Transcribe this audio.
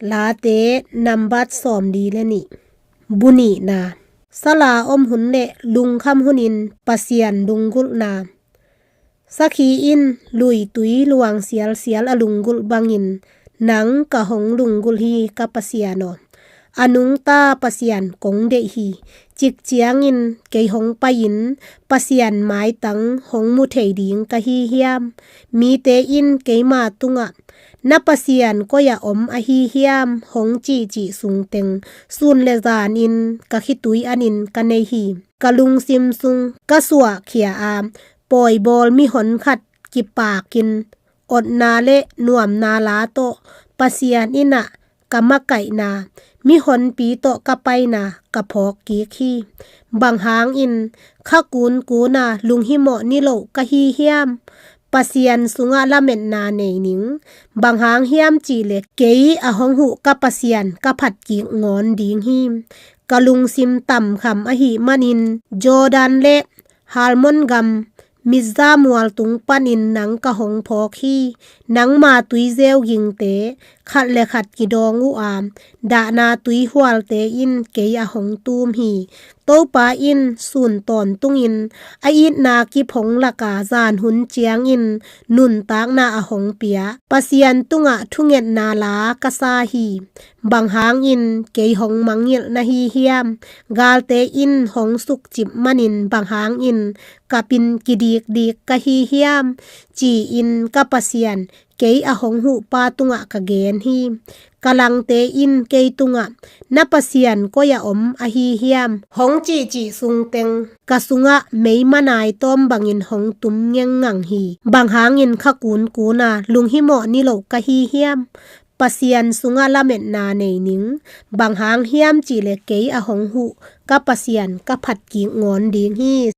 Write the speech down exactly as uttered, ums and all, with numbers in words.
Late nambat sawmli le nih. Bu nihna. Sala om hun le lungkham hunin Pasian lunggulhna. Sakhi in luitui luang sialsial a lunggulh bangin nang ka hong lunggulh hi, ka Pasian aw. A nungta Pasian kong deih hi. Cik ciangin kei hong pai-in Pasian maitang hong mu thei ding ka hi hiam? Mite in keima tungah, "Na Pasian koi-ah om ahi hiam?" hong cihcih sungteng sun le zanin ka khitui anin ka nei hi. Ka lungsim sung ka suahkhia a, pawibawl mihon khat kipakin otna le nuamna la tawh Pasian innah ka makaihna, mihonpi tawh ka paina ka phawk kik hi. Bang hangin kha kunkuna lunghimawh niloh ka hi hiam? Pasian sungah lametna nei ning. Bang hang hiam cihleh kei a hong huh ka Pasian ka phat kik ngawn ding hi. Ka lungsim tamkham ahih manin Jordan le Hermon gam Mizah mual tung panin nang ka hong phawk hi. Nangma tuizeu gingte khat le khat kidawng uh a, dahna tuihualte in kei a hong tum hi. Topa in sun tawntungin a itna kip hong lak a, zan hun ciangin nuntakna a hong pia Pasian tungah thungetna la ka sa hi. Bang hangin kei hong mangngilh na hi hiam? Galte in hong sukcip manin bang hangin kapin kidikdik ka hi hiam? Ci-in ka Pasian, kei a hong huhpa tungah ka gen hi. Ka langte in kei tungah, "Na Pasian koi-ah om ahi hiam?" hong cihcih sungteng ka sungah mei manai tawm bangin hong tum ngengngang hi. Bang hangin kha kunkuna lunghimawh niloh ka hi hiam? Pasian sungah lametna nei ning. Bang hang hiam cihleh kei a hong huh ka Pasian ka phat kik ngawn ding hi.